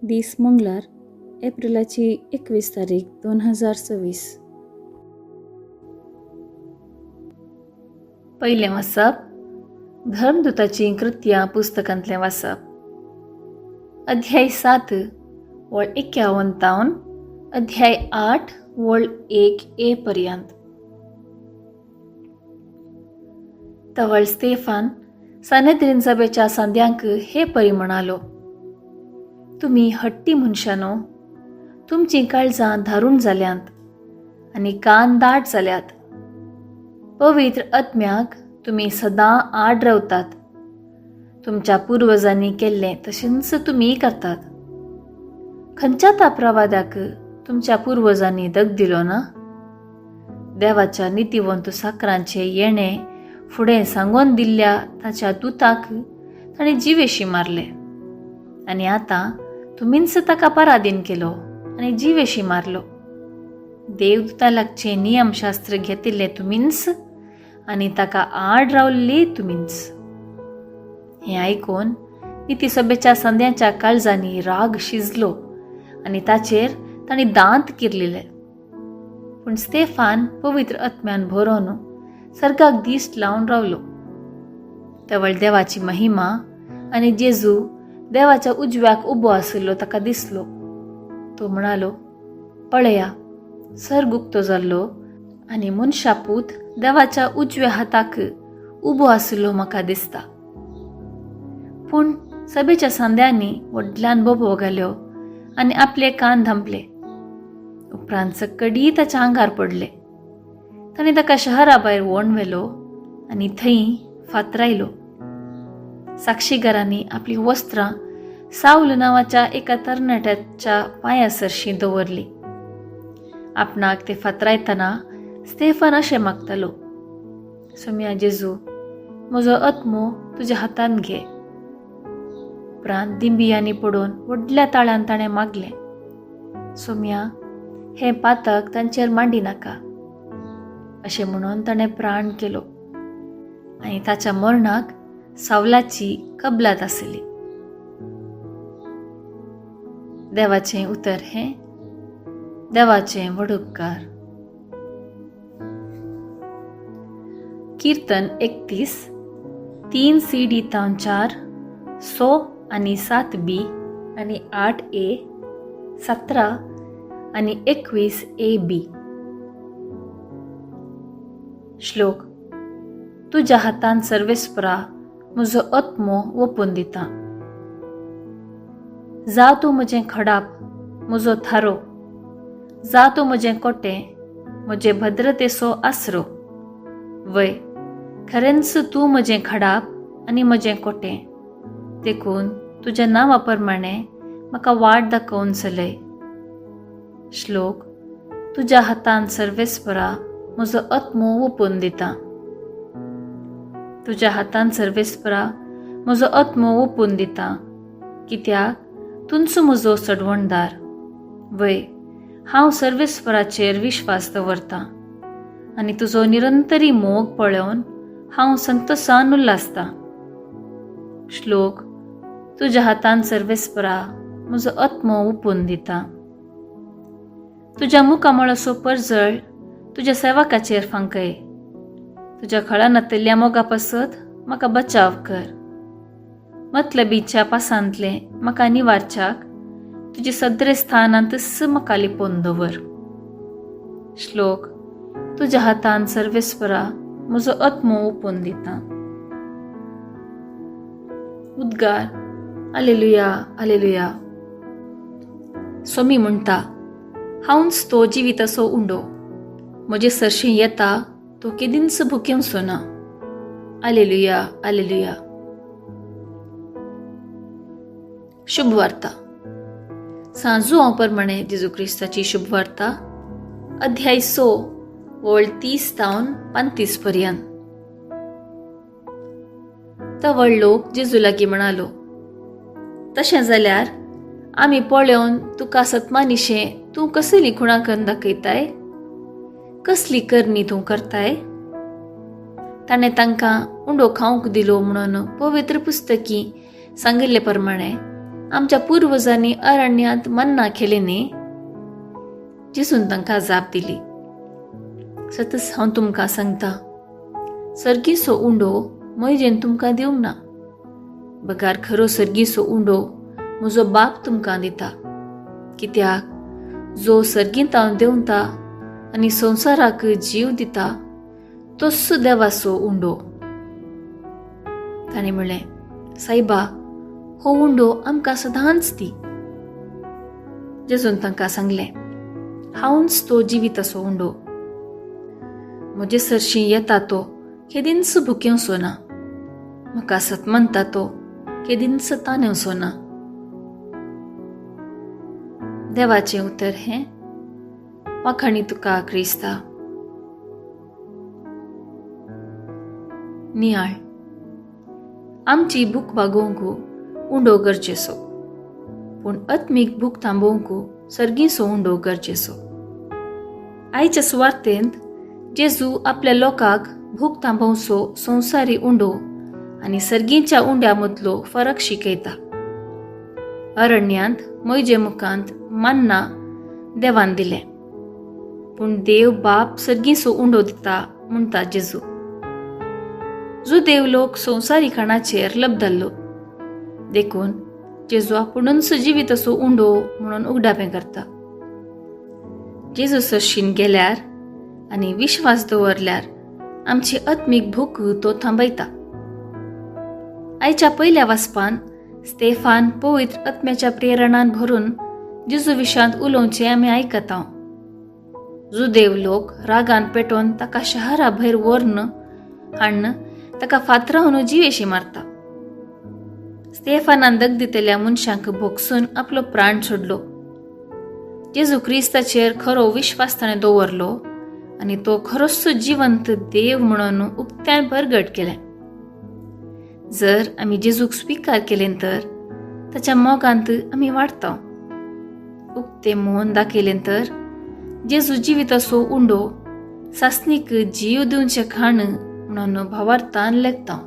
दीस मंगळार, एप्रिलाची 21 तारीख 2026. पयलें वाचप धर्मदूताचीं कृत्यां पुस्तकांतलें वाचप, अध्याय 7 वळ 51 तावन अध्याय 8 वळ 1 ए पर्यंत. तवळ स्तेफान सानेद्रीन सभेच्या सांद्यांक हे परी म्हणालो, तुमी हट्टी मनशानो, तुमचीं काळजां धारूण जाल्यांत आनी कान दाट जाल्यात. पवित्र आत्म्याक तुमी सदां आड रावतात. तुमच्या पुर्वजांनी केल्लें तशेंच तुमी करतात. खंयच्या त्या प्रवादाक तुमच्या पुर्वजांनी दग दिलो ना? देवाच्या नितीवंत साकरांचे येणें फुडें सांगून दिल्ल्या ताच्या दुताक ताणें जिवेशी मारले आनी आतां तुमीच ताका पराधीन केलो आनी जिवेशी मारलो. देवदूता लागचें नियमशास्त्र घेतिल्लें तुमीच आनी ताका आड रावल्ली तुमीच. हें आयकून नितीसभेच्या संद्यांच्या काळजांनी राग शिजलो आनी ताचेर तांणी दांत किरलिले. पूण स्तेफान पवित्र आत्म्यान भरोन सर्गाक दिश्ट लावन रावलो. तवळ देवाची महिमा आनी जेजू देवाच्या उजव्याक उबो आशिल्लो ताका दिसलो. तो म्हणालो, पळया, सर्ग उक्तो जाल्लो आनी मनशापूत देवाच्या उजव्या हाताक उबो आशिल्लो म्हाका दिसता. पूण सभेच्या सांद्यांनी व्हडल्यान बोबो घाल्यो आनी आपले कान धांपले. उपरांत सकडी ताच्या आंगार पडले. ताणें ताका शहरा भायर वोण व्हेलो आनी थंय फातरायलो. साक्षीगारांनी आपलीं वस्त्रां सावल नांवाच्या एका तरणाट्याच्या पांया सरशीं दवरलीं. आपणाक ते फातरायतना स्तेफान अशें मागतालो, सोम्या जेजू, म्हजो आत्मो तुज्या हातांत घे. उपरांत दिंबियांनी पडून व्हडल्या ताळ्यान ताणें मागलें, सोम्या, हें पातक तांचेर मांडी नाका. अशें म्हणून ताणें प्राण केलो आनी ताच्या मरणाक सावलाची कबलात आसली. देवाचें उतर हें देवाचें व्हड उपकार. किर्तन 31, 3 सी डी तावन 4, 100 आनी 7 बी आनी 8 ए, 17 आनी 21 ए बी. श्लोक, तुज्या हातान सर्वेस्परा म्हजो आत्मो ओपून दिता. जा तूं म्हजें खडाप, म्हजो थारो, जा तूं म्हजें कोटें, म्हजे भद्रतेचो आसरो. वय, खरेंच तूं म्हजें खडाप आनी म्हजें कोटें, देखून तुज्या नांवा प्रमाणें म्हाका वाट दाखोवन चलय. श्लोक, तुज्या हातान सर्वेस्परा म्हजो आत्मो ओपून दिता. तुज्या हातान सर्वेस्परा म्हजो आत्मो ओपून दिता, कित्याक तुंच म्हजो सडवणदार. वय, हांव सर्वेस्पराचेर विश्वास दवरतां आनी तुजो निरंतरी मोग पळोवन हांव संतोसान उल्हासतां. श्लोक, तुज्या हातान सर्वेस्परा म्हजो आत्मो ओपून दिता. तुज्या मुखामळाचो परजळ तुज्या सेवकाचेर फांकय. तुज्या खळानातल्या मोगा पासत म्हाका बचाव कर. मतलबीच्या पासांतलें म्हाका निवारच्याक तुजे सदरे स्थानांतच म्हाका लिपोवन दवर. श्लोक, तुज्या हातान सर्वेस्परा म्हजो आत्मो ओपून दिता. उद्गार, आलेलुया, आलेलुया. स्वामी म्हणटा, हांवच तो जिविताचो उंडो, म्हजे सरशीं येता तो केदींच भुकेवचो ना. आलेलुया, आलेलुया. शुभवार्ता. सांजू प्रमाणे जेजू क्रिस्ताची शुभवार्ता, अध्याय 6 वळ 30 तावन 35 पर्यंत. तवळ लोक जेजू लागीं म्हणालो, तशें जाल्यार आमी पळोवन तुका सतमानिशें तूं कसली खुणां करून दाखयताय, कसली करणी तूं करताय? ताणें तांकां उंडो खावंक दिलो म्हणून पवित्र पुस्तकी सांगिल्ले प्रमाणे आमच्या पुर्वजांनी अरण्यांत मन्ना केलें न्ही? जेजून तांकां जाप दिली, सतच हांव तुमकां सांगता, सर्गीचो उंडो म्हजेन तुमकां दिवंक ना, बगार खरो सर्गीचो उंडो म्हजो बाप तुमकां दिता. कित्याक जो सर्गींत देंवता आनी संवसाराक जीव दिता तोच देवाचो उंडो. ताणें म्हणलें, सायबा, हो उंडो आमकां सदांच दी. जेजून तांकां सांगलें, हांवूच तो जिविताचो उंडो. म्हजे सरशीं येता तो केदींच भुकेवचो ना, म्हाका सत मानता तो केदींच तानेवचो ना. देवाचें उतर हें. वाखाणी तुका क्रिस्ता. नियाळ. आमची भूक भागोवंक उंडो गरजेचो, पूण आत्मीक भूक थांबोवंक सर्गीचो उंडो गरजेचो. आयच्या सुवार्तेंत जेजू आपल्या लोकांक भूक थांबोवचो संवसारी उंडो आनी सर्गीच्या उंड्या मदलो फरक शिकयता. अरण्यांत म्हजे मुखांत मान्ना देवान दिलें, पूण देव बाप सर्गीचो उंडो दिता म्हणटा जेजू. जुदेव लोक संवसारी खाणाचेर लबदाल्लो, देखून जेजू आपुणूच जिवीत असो उंडो म्हणून उगडापें करता. जेजू सरशीन गेल्यार आनी विश्वास दवरल्यार आमची आत्मीक भूक तो थांबयता. आयच्या पयल्या वाचपान स्तेफान पवित्र आत्म्याच्या प्रेरणान भरून जेजू विशांत उलोवचें आमी आयकता. जुदेव लोक रागान पेटोवन ताका शहरा भायर व्हरून हाडून ताका फातरावन जिवेशी मारता. स्तेफानान दग दितल्या मनशांक भोगसून आपलो प्राण सोडलो. जेजू क्रिस्ताचेर खरो विश्वास ताणें दवरलो आनी तो खरोच जिवंत देव म्हणून उक्त्यान परगट केलें. जर आमी जेजूक स्विकार केलें तर ताच्या मोगांत आमी वाडटा. उक्तें मोहन दाखयलें तर जेजू जिविताचो उंडो सासणीक जीव दिवचें खाण म्हणून भावार्थान लेखता.